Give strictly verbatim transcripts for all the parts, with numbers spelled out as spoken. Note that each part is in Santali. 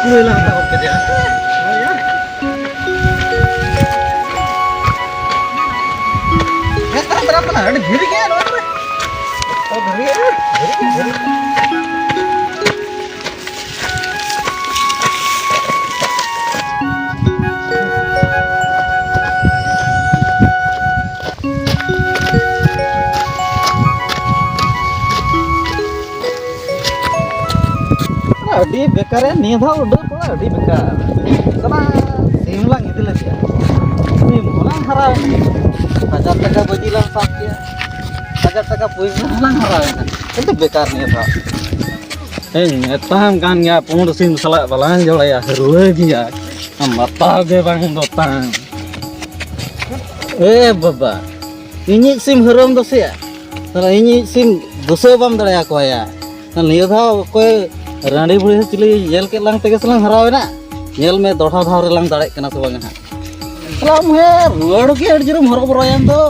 ᱠᱩᱲᱟᱹᱭ ᱞᱟᱝ ᱦᱟᱛᱟᱣ ᱜᱚᱫ ᱠᱮᱫᱮᱭᱟ᱾ ᱵᱮᱥ ᱛᱟᱨᱟᱢ ᱛᱟᱨᱟᱢ ᱠᱟᱱᱟ, ᱟᱹᱰᱤ ᱫᱷᱤᱨᱤ ᱜᱮᱭᱟ ᱱᱚᱣᱟ ᱠᱚᱨᱮ᱾ ᱚ, ᱫᱷᱤᱨᱤ ᱜᱮᱭᱟ, ᱫᱷᱤᱨᱤ ᱜᱮᱭᱟ, ᱫᱷᱤᱨᱤ ᱜᱮᱭᱟ᱾ ᱟᱹᱰᱤ ᱵᱮᱠᱟᱨ ᱭᱟ, ᱱᱤᱭᱟᱹ ᱫᱷᱟᱣ ᱩᱰᱟᱹᱣ ᱠᱚ ᱟᱹᱰᱤ ᱵᱮᱠᱟᱨ᱾ ᱥᱟᱞᱟ ᱥᱤᱢ ᱞᱟᱝ ᱤᱫᱤ ᱞᱮᱫᱮᱭᱟ, ᱥᱤᱢ ᱦᱚᱸᱞᱟᱝ ᱦᱟᱨᱟᱣᱮᱱ, ᱦᱟᱡᱟᱨ ᱴᱟᱠᱟ ᱵᱟᱹᱡᱤ ᱞᱟᱝ ᱥᱟᱵ ᱠᱮᱭᱟ, ᱦᱟᱡᱟᱨ ᱴᱟᱠᱟ ᱯᱩᱭᱥᱟᱹ ᱦᱚᱸᱞᱟᱝ ᱦᱟᱨᱟᱣᱮᱱᱟ, ᱠᱤᱱᱛᱩ ᱵᱮᱠᱟᱨ ᱱᱤᱭᱟᱹ ᱫᱷᱟᱣ᱾ ᱤᱧ ᱢᱮᱛᱟᱢ ᱠᱟᱱ ᱜᱮᱭᱟ, ᱯᱩᱸᱰ ᱥᱤᱢ ᱥᱟᱞᱟᱜ ᱵᱟᱞᱟᱝ ᱡᱚᱲᱟᱭᱟ, ᱦᱟᱹᱨᱣᱟᱹ ᱜᱮᱭᱟ᱾ ᱟᱢ ᱵᱟᱛᱟᱣ ᱜᱮ ᱵᱟᱝ ᱫᱚᱛᱟᱢ᱾ ᱮ ᱵᱟᱵᱟ, ᱤᱧᱤᱡ ᱥᱤᱢ ᱦᱟᱹᱨᱣᱟᱹᱢ ᱫᱳᱥᱮᱭᱟ? ᱛᱟᱦᱞᱮ ᱤᱧᱤᱡ ᱥᱤᱢ ᱫᱳᱥᱮ ᱵᱟᱢ ᱫᱟᱲᱮᱭᱟᱠᱚᱣᱟᱭᱟ᱾ ᱱᱤᱭᱟᱹ ᱫᱷᱟᱣ ᱚᱠᱚᱭ ᱨᱟᱺᱰᱤ ᱵᱩᱲᱦᱤ ᱥᱮ ᱪᱤᱞᱤ ᱧᱮᱞ ᱠᱮᱫ ᱞᱟᱝ ᱛᱮᱜᱮ ᱥᱮᱞᱟᱝ ᱦᱟᱨᱟᱣᱮᱱᱟ᱾ ᱧᱮᱞ ᱢᱮ, ᱫᱚᱦᱲᱟ ᱫᱷᱟᱣ ᱨᱮᱞᱟᱝ ᱫᱟᱲᱮᱜ ᱠᱟᱱᱟ ᱥᱮ ᱵᱟᱝ ᱦᱟᱸᱜ᱾ ᱥᱟᱞᱟ ᱟᱢ ᱦᱮᱸ ᱨᱩᱣᱟᱹᱲ ᱜᱮ ᱟᱹᱰᱤ ᱡᱳᱨᱮᱢ ᱦᱚᱨᱚᱵᱚᱨᱚᱭᱮᱱ ᱫᱚ᱾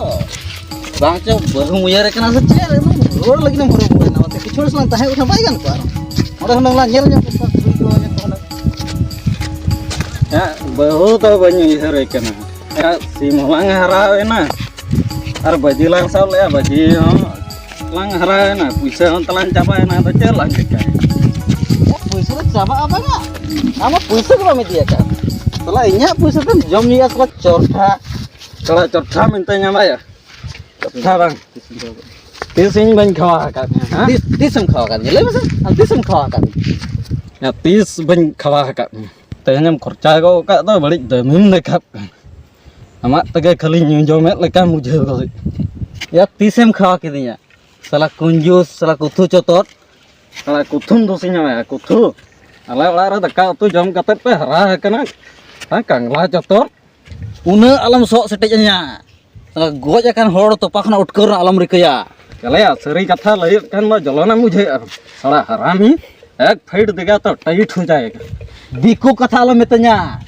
ᱵᱟᱝ ᱪᱚ ᱵᱟᱹᱦᱩᱢ ᱩᱭᱦᱟᱹᱨᱮ ᱠᱟᱱᱟ ᱥᱮ ᱪᱮᱫ? ᱮᱠᱫᱚᱢ ᱨᱩᱣᱟᱹᱲ ᱞᱟᱹᱜᱤᱫ ᱮᱢ ᱦᱚᱨᱚᱵᱚᱨᱚᱭᱮᱱᱟ᱾ ᱚᱱᱟᱛᱮ ᱠᱤᱪᱷᱩ ᱦᱚᱲ ᱥᱟᱞᱟᱜ ᱛᱟᱦᱮᱸ ᱞᱮᱠᱷᱟᱱ ᱵᱟᱭ ᱜᱟᱱ ᱠᱚᱜᱼᱟ? ᱚᱸᱰᱮ ᱠᱷᱚᱱᱟᱜ ᱞᱟᱝ ᱧᱮᱞ ᱧᱚᱜ ᱠᱮᱫ ᱠᱚᱣᱟ, ᱠᱩᱲᱤ ᱠᱚ ᱧᱮᱞ ᱠᱚ ᱠᱟᱱᱟ᱾ ᱦᱮᱸ, ᱵᱟᱹᱦᱩ ᱫᱚ ᱵᱟᱹᱧ ᱩᱭᱦᱟᱹᱨᱮ ᱠᱟᱱᱟ᱾ ᱮᱴᱟᱜ ᱥᱤᱢ ᱦᱚᱸᱞᱟᱝ ᱦᱟᱨᱟᱣᱮᱱᱟ ᱟᱨ ᱵᱟᱹᱡᱤ ᱞᱟᱝ ᱥᱟᱵ ᱞᱮᱜᱼᱟ, ᱵᱟᱹᱡᱤ ᱦᱚᱸ ᱞᱟᱝ ᱦᱟᱨᱟᱣᱮᱱᱟ, ᱯᱩᱭᱥᱟᱹ ᱦᱚᱸ ᱛᱟᱞᱟᱝ ᱪᱟᱵᱟᱭᱮᱱᱟ, ᱟᱫᱚ ᱪᱮᱫ ᱞᱟᱝ ᱪᱤᱠᱟᱹᱭᱟ? ᱯᱩᱭᱥᱟᱹ ᱫᱚ ᱪᱟᱵᱟᱜᱼᱟ ᱵᱟᱝᱟ? ᱟᱢᱟᱜ ᱯᱩᱭᱥᱟᱹ ᱜᱮ ᱵᱟᱢ ᱤᱫᱤ ᱟᱠᱟᱫ᱾ ᱥᱟᱞᱟ ᱤᱧᱟᱹᱜ ᱯᱩᱭᱥᱟᱹ ᱛᱮᱢ ᱡᱚᱢ ᱧᱩᱭᱟ ᱥᱟᱞᱟ ᱪᱚᱨᱴᱷᱟ᱾ ᱥᱟᱞᱟ ᱪᱚᱨᱴᱷᱟ ᱢᱮᱱᱛᱮ ᱧᱟᱢᱟᱭᱟ᱾ ᱪᱚᱨᱴᱷᱟ ᱵᱟᱝ᱾ ᱛᱤᱥ ᱤᱧ ᱵᱟᱹᱧ ᱠᱷᱟᱣᱟ ᱟᱠᱟᱫ ᱢᱮᱭᱟ, ᱦᱮᱸ? ᱛᱤᱥ, ᱛᱤᱥᱮᱢ ᱠᱷᱟᱣᱟ ᱟᱠᱟᱫ ᱢᱮᱭᱟ? ᱞᱟᱹᱭ ᱢᱮᱥᱮ, ᱟᱢ ᱛᱤᱥᱮᱢ ᱠᱷᱟᱣᱟ ᱟᱠᱟᱫ ᱢᱮᱭᱟ? ᱭᱟ, ᱛᱤᱥ ᱵᱟᱹᱧ ᱠᱷᱟᱣᱟ ᱟᱠᱟᱫ ᱢᱮᱭᱟ? ᱛᱮᱦᱮᱧᱮᱢ ᱠᱷᱚᱨᱪᱟ ᱜᱚᱫ ᱟᱠᱟᱫ ᱫᱚ, ᱵᱟᱹᱲᱤᱡ ᱫᱟᱹᱢᱤᱢ ᱫᱮᱠᱷᱟᱜ ᱠᱟᱱᱟ᱾ ᱟᱢᱟᱜ ᱛᱮᱜᱮ ᱠᱷᱟᱹᱞᱤ ᱧᱩ ᱡᱚᱢᱮᱫ ᱞᱮᱠᱟᱢ ᱵᱩᱡᱷᱟᱹᱣ ᱜᱚᱫᱮᱫ᱾ ᱭᱟ, ᱛᱤᱥᱮᱢ ᱠᱷᱟᱣᱟ ᱠᱤᱫᱤᱧᱟ? ᱥᱟᱞᱟ ᱠᱩᱧᱡᱩᱥ, ᱥᱟᱞᱟ ᱠᱩᱛᱷᱩ ᱪᱚᱛᱚᱨ᱾ ᱥᱟᱞᱟ ᱠᱩᱛᱷᱩᱢ ᱫᱳᱥᱤᱧ ᱮᱢᱟᱭᱟ, ᱠᱩᱛᱷᱩ᱾ ᱟᱞᱮ ᱚᱲᱟᱜ ᱨᱮ ᱫᱟᱠᱟ ᱩᱛᱩ ᱡᱚᱢ ᱠᱟᱛᱮᱫ ᱯᱮ ᱦᱟᱨᱟ ᱟᱠᱟᱱᱟ, ᱦᱮᱸ, ᱠᱟᱝᱜᱽᱞᱟ ᱪᱚᱛᱚᱨ᱾ ᱩᱱᱟᱹᱜ ᱟᱞᱚᱢ ᱥᱚᱜ ᱥᱮᱴᱮᱡ ᱟᱹᱧᱟ᱾ ᱥᱟᱞᱟ ᱜᱚᱡ ᱟᱠᱟᱱ ᱦᱚᱲ ᱛᱚᱯᱟ ᱠᱷᱚᱱᱟᱜ ᱩᱴᱠᱟᱹᱣ ᱨᱮᱱᱟᱜ ᱟᱞᱚᱢ ᱨᱤᱠᱟᱹᱭᱟ᱾ ᱪᱟᱞᱮᱭᱟ, ᱥᱟᱹᱨᱤ ᱠᱟᱛᱷᱟ ᱞᱟᱹᱭ ᱦᱩᱭᱩᱜ ᱠᱷᱟᱱ ᱢᱟ ᱡᱚᱞᱚᱱᱮᱢ ᱵᱩᱡᱷᱟᱹᱣᱮᱫᱼᱟ᱾ ᱥᱟᱞᱟ ᱦᱟᱨᱟᱢᱤ, ᱮᱠ ᱯᱷᱤᱴ ᱫᱮᱜᱟ ᱛᱚ ᱴᱟᱭᱤᱴ ᱦᱚ ᱡᱟᱭᱮᱜᱟ᱾ ᱫᱤᱠᱩ ᱠᱟᱛᱷᱟ ᱟᱞᱚᱢ ᱢᱮᱛᱟᱹᱧᱟ᱾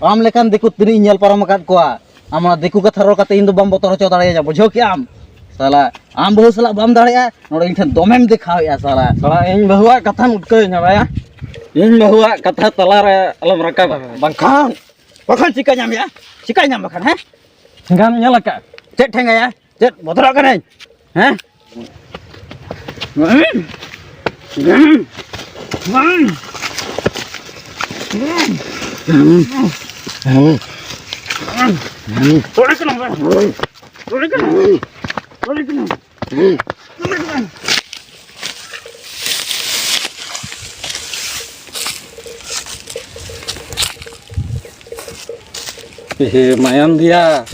ᱟᱢ ᱞᱮᱠᱟᱱ ᱫᱤᱠᱩ ᱛᱤᱱᱟᱹᱜ ᱤᱧ ᱧᱮᱞ ᱯᱟᱨᱚᱢ ᱟᱠᱟᱫ ᱠᱚᱣᱟ᱾ ᱟᱢ ᱚᱱᱟ ᱫᱤᱠᱩ ᱠᱟᱛᱷᱟ ᱨᱚᱲ ᱠᱟᱛᱮ ᱤᱧ ᱫᱚ ᱵᱟᱢ ᱵᱚᱛᱚᱨ ᱦᱚᱪᱚ ᱫᱟᱲᱮᱭᱟᱹᱧᱟ, ᱵᱩᱡᱷᱟᱹᱣ ᱠᱮᱜᱼᱟᱢ? ᱥᱟᱞᱟ, ᱟᱢ ᱵᱟᱹᱦᱩ ᱥᱟᱞᱟᱜ ᱵᱟᱢ ᱫᱟᱲᱮᱭᱟᱜᱼᱟ, ᱱᱚᱰᱮ ᱤᱧ ᱴᱷᱮᱱ ᱫᱚᱢᱮᱢ ᱫᱮᱠᱷᱟᱣᱮᱫᱼᱟ ᱥᱟᱞᱟ᱾ ᱥᱟᱞᱟ, ᱤᱧ ᱵᱟᱹᱦᱩᱣᱟᱜ ᱠᱟᱛᱷᱟᱢ ᱩᱴᱠᱟᱹᱣᱤᱧᱟ ᱵᱟᱭᱟ? ᱤᱧ ᱵᱟᱹᱦᱩᱣᱟᱜ ᱠᱟᱛᱷᱟ ᱛᱟᱞᱟᱨᱮ ᱟᱞᱚᱢ ᱨᱟᱠᱟᱵᱟ, ᱵᱟᱝᱠᱷᱟᱱ, ᱵᱟᱝᱠᱷᱟᱱ ᱪᱤᱠᱟ ᱧᱟᱢ ᱭᱟ? ᱪᱤᱠᱟ ᱧᱟᱢ ᱵᱟᱠᱷᱟᱱ, ᱦᱮᱸ? ᱴᱷᱮᱸᱜᱟᱢ ᱧᱮᱞ ᱟᱠᱟᱫ? ᱪᱮᱫ ᱴᱷᱮᱸᱜᱟᱭᱟ? ᱪᱮᱫ ᱵᱚᱛᱚᱨᱚᱜ ᱠᱟᱹᱱᱟᱹᱧ? ᱦᱮᱸ? ᱮ ᱢᱟᱭᱟᱢ ᱫᱮᱭᱟ᱾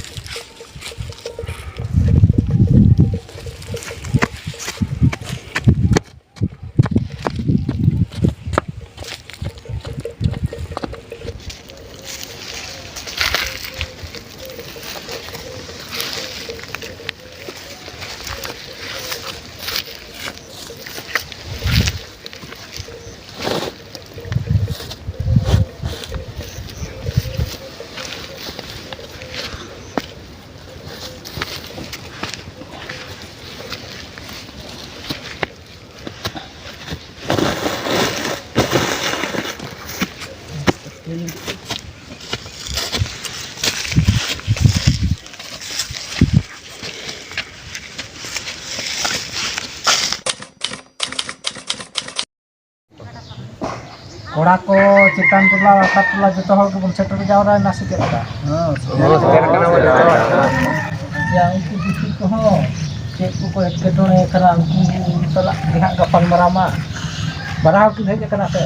ᱠᱚᱲᱟ ᱠᱚ, ᱪᱮᱛᱟᱱ ᱴᱚᱞᱟ, ᱞᱟᱛᱟᱨ ᱴᱚᱞᱟ, ᱡᱚᱛᱚ ᱦᱚᱲ ᱜᱮᱵᱚᱱ ᱥᱮᱴᱮᱨ ᱡᱟᱣᱨᱟᱭᱮᱱᱟ ᱥᱮ ᱪᱮᱫ ᱞᱮᱠᱟ? ᱦᱮᱸ, ᱥᱮᱴᱮᱨ ᱠᱟᱱᱟ ᱵᱚᱱ ᱡᱚᱛᱚ ᱦᱚᱲ᱾ ᱭᱟ, ᱩᱱᱠᱩ ᱫᱤᱠᱩ ᱠᱚᱦᱚᱸ ᱪᱮᱫ ᱠᱚᱠᱚ ᱮᱴᱠᱮᱴᱚᱬᱮ ᱠᱟᱱᱟ, ᱩᱱᱠᱩ ᱥᱟᱞᱟᱜ ᱜᱮ ᱦᱟᱸᱜ ᱜᱟᱯᱟᱞ ᱢᱟᱨᱟᱣ ᱢᱟ᱾ ᱵᱟᱱᱟ ᱦᱚᱲ ᱠᱤᱱ ᱦᱮᱡ ᱟᱠᱟᱱᱟ ᱥᱮ?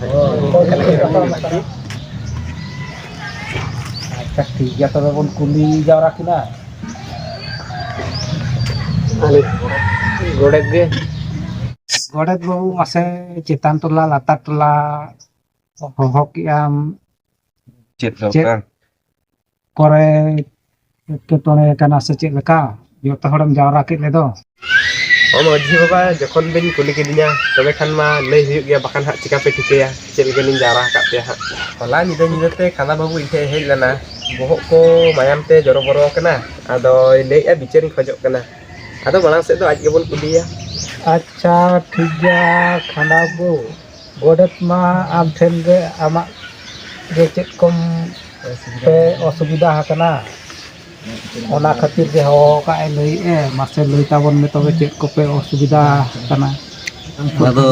ᱦᱳᱭ, ᱦᱳᱭ, ᱦᱳᱭ᱾ ᱟᱪᱪᱷᱟ, ᱴᱷᱤᱠ ᱜᱮᱭᱟ, ᱛᱚᱵᱮ ᱵᱚᱱ ᱠᱩᱞᱤ ᱡᱟᱣᱨᱟ ᱠᱤᱱᱟ᱾ ᱟᱞᱮ ᱜᱚᱰᱮᱛ ᱜᱮ᱾ ᱜᱚᱰᱮᱛ ᱵᱟᱹᱵᱩ, ᱢᱟᱥᱮ ᱪᱮᱛᱟᱱ ᱴᱚᱞᱟ, ᱞᱟᱛᱟᱨ ᱴᱚᱞᱟ ᱦᱚᱦᱚ ᱠᱮᱜ ᱟᱢ, ᱪᱮᱫ ᱪᱮᱫ ᱫᱚᱨᱠᱟᱨ? ᱠᱚᱨᱮ ᱮᱴᱠᱮᱴᱚᱬᱮ ᱠᱟᱱᱟ ᱥᱮ ᱪᱮᱫ ᱞᱮᱠᱟ? ᱡᱚᱛᱚ ᱦᱚᱲᱮᱢ ᱡᱟᱣᱨᱟ ᱠᱮᱫ ᱞᱮᱫᱚ᱾ ᱚ ᱢᱟᱹᱡᱷᱤ ᱵᱟᱵᱟ, ᱡᱚᱠᱷᱚᱱ ᱵᱤᱱ ᱠᱩᱞᱤ ᱠᱤᱫᱤᱧᱟ, ᱛᱚᱵᱮ ᱠᱷᱟᱱ ᱢᱟ ᱞᱟᱹᱭ ᱦᱩᱭᱩᱜ ᱜᱮᱭᱟ, ᱵᱟᱠᱷᱟᱱ ᱦᱟᱸᱜ ᱪᱤᱠᱟᱹᱯᱮ ᱴᱷᱤᱠᱟᱹᱭᱟ ᱪᱮᱫ ᱞᱟᱹᱜᱤᱫ ᱞᱤᱧ ᱡᱟᱣᱨᱟ ᱟᱠᱟᱫ ᱯᱮᱭᱟ ᱦᱟᱸᱜ? ᱦᱚᱞᱟ ᱧᱤᱫᱟᱹ, ᱧᱤᱫᱟᱹ ᱛᱮ ᱠᱷᱟᱸᱫᱟ ᱵᱟᱹᱵᱩ ᱤᱧ ᱴᱷᱮᱱ ᱦᱮᱡ ᱞᱮᱱᱟ᱾ ᱵᱚᱦᱚᱜ ᱠᱚ ᱢᱟᱭᱟᱢ ᱛᱮ ᱡᱚᱨᱚ ᱵᱚᱨᱚ ᱟᱠᱟᱱᱟ᱾ ᱟᱫᱚᱭ ᱞᱟᱹᱭᱮᱫᱼᱟ ᱵᱤᱪᱟᱹᱨᱤᱧ ᱠᱷᱚᱡᱚᱜ ᱠᱟᱱᱟ᱾ ᱟᱫᱚ ᱢᱟᱲᱟᱝ ᱥᱮᱫ ᱫᱚ ᱟᱡ ᱜᱮᱵᱚᱱ ᱠᱩᱞᱤᱭᱮᱭᱟ᱾ ᱟᱪᱪᱷᱟ, ᱴᱷᱤᱠ ᱜᱮᱭᱟ ᱠᱷᱟᱸᱰᱟ ᱵᱟᱹᱵᱩ, ᱜᱚᱰᱮᱛ ᱢᱟ ᱟᱢ ᱴᱷᱮᱱ ᱜᱮ ᱟᱢᱟᱜ ᱜᱮ ᱪᱮᱫ ᱠᱚᱢ ᱯᱮ ᱚᱥᱩᱵᱤᱫᱷᱟ ᱟᱠᱟᱱᱟ, ᱚᱱᱟ ᱠᱷᱟᱹᱛᱤᱨ ᱜᱮ ᱦᱚᱦᱚ ᱟᱠᱟᱫ ᱮ ᱞᱟᱹᱭᱮᱫ ᱮ, ᱢᱟᱥᱮ ᱞᱟᱹᱭ ᱛᱟᱵᱚᱱ ᱢᱮ ᱛᱚᱵᱮ ᱪᱮᱫ ᱠᱚᱯᱮ ᱚᱥᱩᱵᱤᱫᱷᱟ ᱟᱠᱟᱱᱟ? ᱟᱫᱚ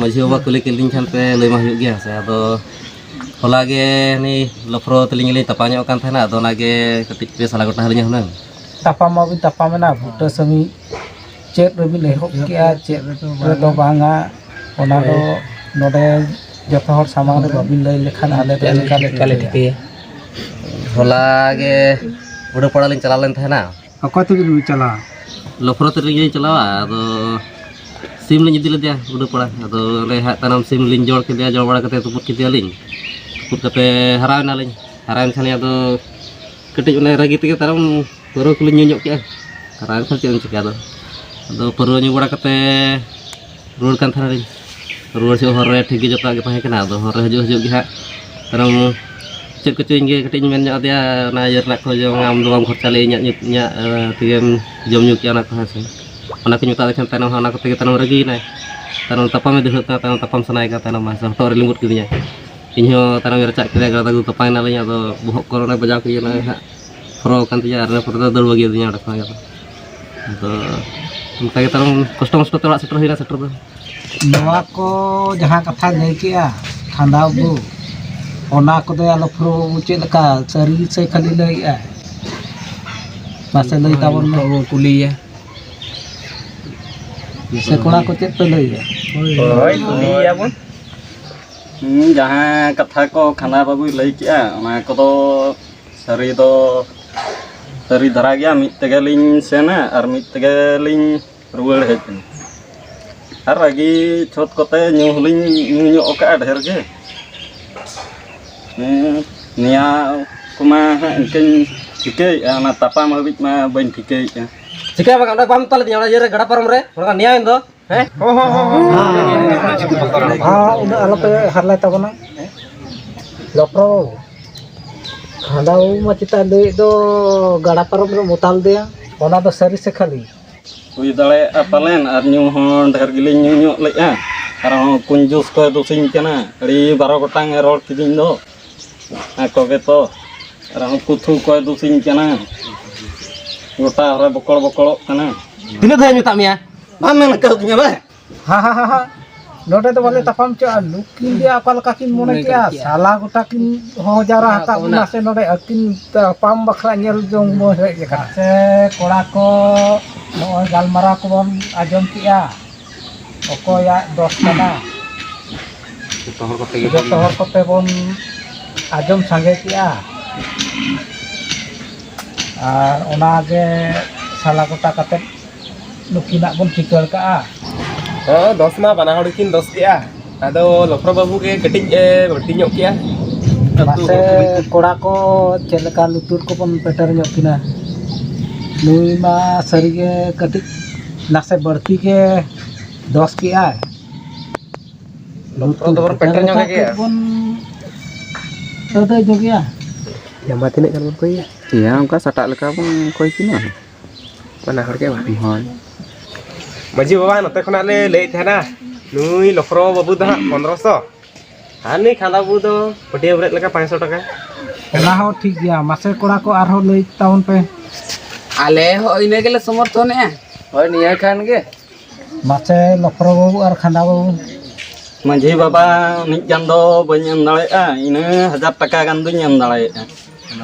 ᱢᱟᱹᱡᱷᱤ ᱵᱟᱵᱟ ᱠᱩᱞᱤ ᱠᱮᱫ ᱞᱤᱧ ᱠᱷᱟᱱ ᱯᱮ ᱞᱟᱹᱭ ᱢᱟ ᱦᱩᱭᱩᱜ ᱜᱮᱭᱟ ᱥᱮ᱾ ᱟᱫᱚ ᱦᱚᱞᱟ ᱜᱮ ᱦᱟᱹᱱᱤ ᱞᱚᱯᱷᱨᱚ ᱛᱟᱹᱞᱤᱧ ᱜᱮᱞᱤᱧ ᱛᱟᱯᱟ ᱧᱚᱜ ᱠᱟᱱ ᱛᱟᱦᱮᱱᱟ, ᱟᱫᱚ ᱚᱱᱟᱜᱮ ᱠᱟᱹᱴᱤᱡ ᱯᱮ ᱥᱟᱞᱟ ᱜᱚᱴᱟ ᱟᱹᱞᱤᱧᱟ ᱦᱩᱱᱟᱹᱝ᱾ ᱛᱟᱯᱟᱢ ᱢᱟᱵᱤᱱ ᱛᱟᱯᱟᱢᱮᱱᱟ ᱵᱩᱴᱟᱹ ᱥᱟᱹᱢᱤᱡ, ᱪᱮᱫ ᱨᱮᱵᱤᱱ ᱮᱦᱚᱵ ᱠᱮᱜᱼᱟ, ᱪᱮᱫ ᱨᱮᱫᱚ ᱵᱟᱝᱟ, ᱚᱱᱟ ᱫᱚ ᱱᱚᱰᱮ ᱡᱚᱛᱚ ᱦᱚᱲ ᱥᱟᱢᱟᱝ ᱨᱮ ᱵᱟᱹᱵᱤᱱ ᱞᱟᱹᱭ ᱞᱮᱠᱷᱟᱱ ᱟᱞᱮ ᱫᱚ ᱪᱮᱫ ᱞᱮᱠᱟ ᱞᱮ ᱴᱷᱤᱠᱟᱹᱭᱟ? ᱦᱚᱞᱟ ᱜᱮ ᱵᱩᱰᱷᱟᱹ ᱯᱟᱲᱟ ᱞᱤᱧ ᱪᱟᱞᱟᱣ ᱞᱮᱱ ᱛᱟᱦᱮᱱᱟ᱾ ᱚᱠᱚᱭ ᱛᱮᱵᱤᱱ ᱪᱟᱞᱟᱣᱟ? ᱞᱚᱯᱷᱨᱚ ᱛᱮ ᱞᱤᱧ ᱪᱟᱞᱟᱣᱟ, ᱟᱫᱚ ᱥᱤᱢ ᱞᱤᱧ ᱤᱫᱤ ᱞᱮᱫᱮᱭᱟ ᱵᱩᱰᱷᱟᱹ ᱯᱟᱲᱟ᱾ ᱟᱫᱚ ᱚᱸᱰᱮ ᱦᱟᱸᱜ ᱛᱟᱭᱱᱚᱢ ᱥᱤᱢ ᱞᱤᱧ ᱡᱚᱲ ᱠᱮᱫᱮᱭᱟ, ᱡᱚᱲ ᱵᱟᱲᱟ ᱠᱟᱛᱮ ᱛᱩᱯᱩᱫ ᱠᱮᱫᱮᱭᱟᱞᱤᱧ᱾ ᱛᱩᱯᱩᱫ ᱠᱟᱛᱮ ᱦᱟᱨᱟᱣ ᱮᱱᱟᱞᱤᱧ᱾ ᱦᱟᱨᱟᱭᱮᱱ ᱠᱷᱟᱱ ᱟᱫᱚ ᱠᱟᱹᱴᱤᱡ ᱚᱱᱮ ᱨᱟᱹᱜᱤ ᱛᱮᱜᱮ ᱛᱟᱭᱱᱚᱢ ᱯᱟᱹᱣᱨᱟᱹ ᱠᱚᱞᱤᱧ ᱧᱩ ᱧᱚᱜ ᱠᱮᱜᱼᱟ᱾ ᱟᱨ ᱮᱱᱠᱷᱟᱱ ᱪᱮᱫ ᱮᱢ ᱪᱤᱠᱟᱹᱭᱟ ᱟᱫᱚ? ᱟᱫᱚ ᱯᱟᱹᱣᱨᱟᱹ ᱧᱩ ᱵᱟᱲᱟ ᱠᱟᱛᱮ ᱨᱩᱣᱟᱹᱲ ᱠᱟᱱ ᱛᱟᱦᱮᱱᱟᱞᱤᱧ᱾ ᱨᱩᱣᱟᱹᱲ ᱡᱚᱦᱚᱜ ᱦᱚᱨ ᱨᱮ ᱴᱷᱤᱠ ᱜᱮ ᱡᱚᱛᱚᱣᱟᱜ ᱜᱮ ᱛᱟᱦᱮᱸ ᱠᱟᱱᱟ᱾ ᱟᱫᱚ ᱦᱚᱨ ᱨᱮ ᱦᱤᱡᱩᱜ ᱦᱤᱡᱩᱜ ᱜᱮ ᱦᱟᱸᱜ ᱛᱟᱭᱱᱚᱢ ᱪᱮᱫ ᱠᱚᱪᱚ ᱤᱧ ᱜᱮ ᱠᱟᱹᱴᱤᱡ ᱤᱧ ᱢᱮᱱ ᱧᱚᱜ ᱟᱫᱮᱭᱟ, "ᱚᱱᱟ ᱤᱭᱟᱹ ᱨᱮᱱᱟᱜ ᱠᱷᱚᱡᱚᱜ ᱟᱢ ᱫᱚ ᱵᱟᱢ ᱠᱷᱚᱨᱪᱟ ᱞᱮᱫ ᱤᱧᱟᱹᱜ ᱧᱩ-, ᱤᱧᱟᱹᱜ, ᱟᱸ, ᱛᱮᱜᱮᱢ ᱡᱚᱢ ᱧᱩ ᱠᱮᱜᱼᱟ ᱚᱱᱟ ᱠᱚ ᱦᱮᱸ ᱥᱮ?" ᱚᱱᱟ ᱠᱚᱧ ᱢᱮᱛᱟᱫ ᱫᱮ ᱠᱷᱟᱱ ᱛᱟᱭᱱᱚᱢ ᱦᱟᱸᱜ ᱚᱱᱟ ᱠᱚᱛᱮ ᱜᱮ ᱛᱟᱭᱱᱚᱢ ᱨᱟᱹᱜᱤᱭᱮᱱᱟᱭ᱾ ᱛᱟᱭᱱᱚᱢ ᱛᱟᱯᱟᱢᱮ ᱫᱟᱹᱲ ᱛᱟᱭᱱᱚᱢ ᱛᱟᱯᱟᱢ ᱥᱟᱱᱟᱭᱮ ᱠᱟᱱ ᱛᱟᱭᱱᱚᱢ ᱢᱟ ᱥᱮ ᱦᱚᱴᱚᱜ ᱨᱮ ᱞᱤᱸᱵᱩᱫ ᱠᱮᱫᱤᱧᱟ᱾ ᱤᱧ ᱦᱚᱸ ᱛᱟᱭᱱᱚᱢ ᱨᱟᱪᱟᱜ ᱠᱮᱫᱟ, ᱜᱟᱫᱟ ᱜᱩ ᱛᱟᱯᱟᱭ ᱱᱟᱞᱤᱧ, ᱟᱫᱚ ᱵᱚᱦᱚᱜ ᱠᱚᱨᱮ ᱚᱱᱮ ᱵᱟᱡᱟᱣ ᱠᱮᱫᱤᱧᱟ, ᱚᱱᱟ ᱜᱮ ᱦᱟᱸᱜ ᱯᱷᱚᱨᱚ ᱟᱠᱟᱱ ᱛᱤᱧᱟ, ᱟᱨ ᱤᱱᱟᱹ ᱯᱚᱨᱮ ᱫᱚ ᱫᱟᱹᱲ ᱵᱟᱹᱜᱤᱭᱟᱫᱤᱧᱟ ᱚᱸᱰᱮ ᱠᱷᱚᱱᱟᱜ ᱜᱮ᱾ ᱟᱫᱚ ᱚᱱᱠᱟ ᱜᱮ ᱛᱟᱭᱱᱚᱢ ᱠᱚᱥᱴᱚ ᱢᱚᱥᱴᱚ ᱛᱮ ᱚᱲᱟᱜ ᱥᱮᱴᱮᱨ ᱦᱩᱭᱱᱟ, ᱥᱮᱴᱮᱨ ᱫᱚ᱾ ᱱᱚᱣᱟ ᱠᱚ ᱡᱟᱦᱟᱸ ᱠᱟᱛᱷᱟᱭ ᱞᱟᱹᱭ ᱠᱮᱜᱼᱟ, ᱠᱷᱟᱸᱰᱟ ᱵᱟᱹᱵᱩ, ᱚᱱᱟ ᱠᱚᱫᱚ ᱟᱞᱚ ᱯᱩᱨᱟᱹ ᱪᱮᱫ ᱞᱮᱠᱟ ᱥᱟᱹᱨᱤ ᱥᱮ ᱠᱷᱟᱹᱞᱤ ᱞᱟᱹᱭᱮᱜᱼᱟᱭ? ᱢᱟᱥᱮ ᱞᱟᱹᱭ ᱛᱟᱵᱚᱱ ᱢᱮ᱾ ᱵᱚᱱ ᱠᱩᱞᱤᱭᱮᱭᱟ᱾ ᱥᱮ ᱠᱚᱲᱟ ᱠᱚ ᱪᱮᱫ ᱯᱮ ᱞᱟᱹᱭᱮᱜᱼᱟ? ᱦᱳᱭ, ᱠᱩᱞᱤᱭᱮᱭᱟ ᱵᱚᱱ᱾ ᱦᱩᱸ, ᱡᱟᱦᱟᱸ ᱠᱟᱛᱷᱟ ᱠᱚ ᱠᱷᱟᱸᱰᱟ ᱵᱟᱹᱵᱩᱭ ᱞᱟᱹᱭ ᱠᱮᱜᱼᱟ, ᱚᱱᱟ ᱠᱚᱫᱚ ᱥᱟᱹᱨᱤ ᱫᱚ ᱥᱟᱹᱨᱤ ᱫᱷᱟᱨᱟ ᱜᱮᱭᱟ᱾ ᱢᱤᱫ ᱛᱮᱜᱮ ᱞᱤᱧ ᱥᱮᱱᱟ ᱟᱨ ᱢᱤᱫ ᱛᱮᱜᱮ ᱞᱤᱧ ᱨᱩᱣᱟᱹᱲ ᱦᱮᱡ ᱮᱱᱟ᱾ ᱟᱨ ᱨᱟᱹᱜᱤ ᱪᱷᱚᱛ ᱠᱚᱛᱮ ᱧᱩ ᱦᱚᱸᱞᱤᱧ ᱧᱩ ᱧᱚᱜ ᱟᱠᱟᱫᱼᱟ ᱰᱷᱮᱨ ᱜᱮ᱾ ᱦᱮᱸ, ᱱᱤᱭᱟᱹ ᱠᱚᱢᱟ ᱦᱟᱸᱜ ᱤᱱᱠᱟᱹᱧ ᱴᱷᱤᱠᱟᱹᱭᱮᱫᱼᱟ, ᱚᱱᱟ ᱛᱟᱯᱟᱢ ᱦᱟᱹᱵᱤᱡ ᱢᱟ ᱵᱟᱹᱧ ᱴᱷᱤᱠᱟᱹᱭᱮᱫᱼᱟ᱾ ᱪᱤᱠᱟᱹ ᱵᱟᱝ, ᱚᱸᱰᱮ ᱵᱟᱢ ᱛᱚᱞ ᱤᱫᱤᱧᱟ, ᱚᱱᱟ ᱤᱭᱟᱹ ᱨᱮ ᱜᱟᱰᱟ ᱯᱟᱨᱚᱢ ᱨᱮ, ᱚᱱᱟ ᱱᱮᱭᱟᱣ ᱮᱱ ᱫᱚ, ᱦᱮᱸ? ᱦᱚᱸ, ᱦᱚᱸ, ᱦᱚᱸ, ᱦᱚᱸ᱾ ᱦᱚᱸ, ᱩᱱᱟᱹᱜ ᱟᱞᱚᱯᱮ ᱦᱟᱨᱞᱟᱭ ᱛᱟᱵᱚᱱᱟ᱾ ᱰᱚᱠᱴᱚᱨ ᱵᱟᱹᱵᱩ, ᱦᱟᱸᱰᱟ ᱵᱟᱹᱵᱩ ᱢᱟ ᱪᱮᱛᱟᱱ ᱞᱟᱹᱭᱮᱫ ᱫᱚ ᱜᱟᱰᱟ ᱯᱟᱨᱚᱢ ᱨᱮ ᱢᱚᱛᱟ ᱞᱮᱫᱮᱭᱟ, ᱚᱱᱟ ᱫᱚ ᱥᱟᱹᱨᱤ ᱥᱮ ᱠᱷᱟᱹᱞᱤ? ᱦᱩᱭ ᱫᱟᱲᱮᱭᱟᱜᱼᱟ ᱯᱟᱞᱮᱱ, ᱟᱨ ᱧᱩ ᱦᱚᱸ ᱰᱷᱮᱨ ᱜᱮᱞᱤᱧ ᱧᱩ ᱧᱚᱜ ᱞᱮᱫᱼᱟ, ᱟᱨᱦᱚᱸ ᱠᱩᱧᱡᱩᱥ ᱠᱚᱭ ᱫᱩᱥᱤᱧ ᱠᱟᱱᱟ, ᱟᱹᱰᱤ ᱵᱟᱨᱚ ᱜᱚᱴᱟᱝ ᱮ ᱨᱚᱲ ᱠᱤᱫᱤᱧ ᱫᱚ᱾ ᱟᱠᱚ ᱜᱮᱛᱚ, ᱟᱨᱦᱚᱸ ᱠᱩᱛᱷᱩ ᱠᱚᱭ ᱫᱩᱥᱤᱧ ᱠᱟᱱᱟ, ᱜᱚᱴᱟ ᱦᱚᱨᱮ ᱵᱚᱠᱚᱲ ᱵᱚᱠᱚᱲᱚᱜ ᱠᱟᱱᱟ᱾ ᱛᱤᱱᱟᱹᱜ ᱫᱷᱟᱣ ᱢᱮᱛᱟᱜ ᱢᱮᱭᱟ? ᱵᱟᱢ ᱢᱮᱱ ᱠᱟᱹᱣᱫᱤᱧᱟ ᱵᱟᱝ? ᱦᱟ ᱦᱟ ᱦᱟ ᱦᱟ᱾ ᱱᱚᱰᱮ ᱫᱚ ᱵᱟᱞᱮ ᱛᱟᱯᱟᱢ ᱪᱚᱜᱼᱟ᱾ ᱱᱩᱠᱤᱱ ᱜᱮ ᱚᱠᱟ ᱞᱮᱠᱟ ᱠᱤᱱ ᱢᱚᱱᱮ ᱢᱚᱱᱮ ᱠᱮᱜᱼᱟ, ᱠᱮᱜᱼᱟ᱾ ᱥᱟᱞᱟ ᱜᱚᱴᱟ ᱠᱤᱱ ᱦᱚᱦᱚ ᱡᱟᱣᱨᱟ ᱟᱠᱟᱫ ᱚᱱᱟ᱾ ᱵᱚᱱᱟ ᱥᱮ ᱱᱚᱰᱮ ᱟᱹᱠᱤᱱ ᱛᱟᱯᱟᱢ ᱵᱟᱠᱷᱨᱟ ᱧᱮᱞ ᱡᱚᱝ ᱵᱚᱱ ᱦᱮᱡ ᱟᱠᱟᱱᱟ᱾ ᱥᱮ ᱠᱚᱲᱟ ᱠᱚ, ᱱᱚᱜᱼᱚᱭ ᱜᱟᱞᱢᱟᱨᱟᱣ ᱠᱚᱵᱚᱱ ᱟᱸᱡᱚᱢ ᱠᱮᱜᱼᱟ, ᱚᱠᱚᱭᱟᱜ ᱫᱚᱥ ᱠᱟᱱᱟ? ᱡᱚᱛᱚ ᱦᱚᱲ ᱠᱚᱛᱮ ᱜᱮ ᱡᱚᱛᱚ ᱦᱚᱲ ᱠᱚᱛᱮ ᱵᱚᱱ ᱟᱸᱡᱚᱢ ᱥᱟᱸᱜᱮ ᱠᱮᱜᱼᱟ, ᱟᱨ ᱚᱱᱟᱜᱮ ᱥᱟᱞᱟ ᱜᱚᱴᱟ ᱠᱟᱛᱮᱫ ᱱᱩᱠᱤᱱᱟᱜ ᱵᱚᱱ ᱪᱤᱠᱟᱹᱲ ᱠᱟᱜᱼᱟ᱾ ᱦᱮᱸ, ᱫᱚᱥ ᱢᱟ ᱵᱟᱱᱟ ᱦᱚᱲ ᱠᱤᱱ ᱫᱚᱥ ᱠᱮᱜᱼᱟ, ᱟᱫᱚ ᱞᱚᱠᱷᱨᱚ ᱵᱟᱹᱵᱩ ᱜᱮ ᱠᱟᱹᱴᱤᱡ ᱮ ᱵᱟᱹᱲᱛᱤ ᱧᱚᱜ ᱠᱮᱜᱼᱟ᱾ ᱢᱟᱥᱮ ᱠᱚᱲᱟ ᱠᱚ, ᱪᱮᱫ ᱞᱮᱠᱟ ᱞᱩᱛᱩᱨ ᱠᱚᱵᱚᱱ ᱯᱮᱴᱮᱨ ᱧᱚᱜ ᱠᱤᱱᱟ? ᱱᱩᱭ ᱢᱟ ᱥᱟᱹᱨᱤᱜᱮ ᱠᱟᱹᱴᱤᱡ ᱱᱟᱥᱮ ᱵᱟᱹᱲᱛᱤ ᱜᱮ ᱫᱚᱥ ᱠᱮᱜᱼᱟᱭ᱾ ᱞᱚᱠᱷᱨᱚ ᱫᱚᱵᱚᱱ ᱯᱮᱴᱮᱨ ᱧᱚᱜ ᱜᱮᱭᱟ᱾ ᱠᱟᱹᱡ ᱵᱚᱱ ᱟᱹᱫᱟᱹᱭ ᱧᱚᱜᱮᱭᱟ᱾ ᱡᱟᱢᱟ ᱛᱤᱱᱟᱹᱜ ᱜᱟᱱ ᱵᱚᱱ ᱠᱚᱭᱮᱭᱟ? ᱤᱭᱟᱹ, ᱚᱱᱠᱟ ᱥᱟᱴᱟᱜ ᱞᱮᱠᱟ ᱵᱚᱱ ᱠᱚᱭ ᱠᱤᱱᱟ᱾ ᱵᱟᱱᱟ ᱦᱚᱲ ᱜᱮ ᱵᱟᱝ? ᱦᱳᱭ᱾ ᱢᱟᱹᱡᱷᱤ ᱵᱟᱵᱟ, ᱱᱚᱛᱮ ᱠᱷᱚᱱᱟᱜ ᱞᱮ ᱞᱟᱹᱭᱮᱫ ᱛᱟᱦᱮᱱᱟ, ᱱᱩᱭ ᱞᱚᱠᱷᱨᱚ ᱵᱟᱹᱵᱩ ᱫᱚ ᱦᱟᱸᱜ ᱯᱚᱱᱨᱚᱥᱚ, ᱟᱨ ᱱᱩᱭ ᱠᱷᱟᱸᱫᱟ ᱵᱟᱹᱵᱩ ᱫᱚ ᱯᱟᱹᱴᱭᱟᱹ ᱵᱮᱨᱮᱫ ᱞᱮᱠᱟ ᱯᱟᱸᱪᱥᱚ ᱴᱟᱠᱟ᱾ ᱚᱱᱟ ᱦᱚᱸ ᱴᱷᱤᱠ ᱜᱮᱭᱟ᱾ ᱢᱟᱥᱮ ᱠᱚᱲᱟ ᱠᱚ, ᱟᱨᱦᱚᱸ ᱞᱟᱹᱭ ᱛᱟᱵᱚᱱ ᱯᱮ᱾ ᱟᱞᱮ ᱦᱚᱸ ᱤᱱᱟᱹ ᱜᱮᱞᱮ ᱥᱚᱢᱚᱨᱛᱷᱚᱱᱮᱜᱼᱟ᱾ ᱦᱳᱭ, ᱱᱤᱭᱟᱹ ᱠᱷᱟᱱ ᱜᱮ᱾ ᱢᱟᱥᱮ ᱞᱚᱠᱷᱨᱚ ᱵᱟᱹᱵᱩ ᱟᱨ ᱠᱷᱟᱸᱫᱟ ᱵᱟᱹᱵᱩ᱾ ᱢᱟᱹᱡᱷᱤ ᱵᱟᱵᱟ, ᱩᱱᱟᱹᱜ ᱜᱟᱱ ᱫᱚ ᱵᱟᱹᱧ ᱮᱢ ᱫᱟᱲᱮᱭᱟᱜᱼᱟ, ᱤᱱᱟᱹ ᱦᱟᱡᱟᱨ ᱴᱟᱠᱟ ᱜᱟᱱ ᱫᱚᱧ ᱮᱢ ᱫᱟᱲᱮᱭᱟᱜᱼᱟ᱾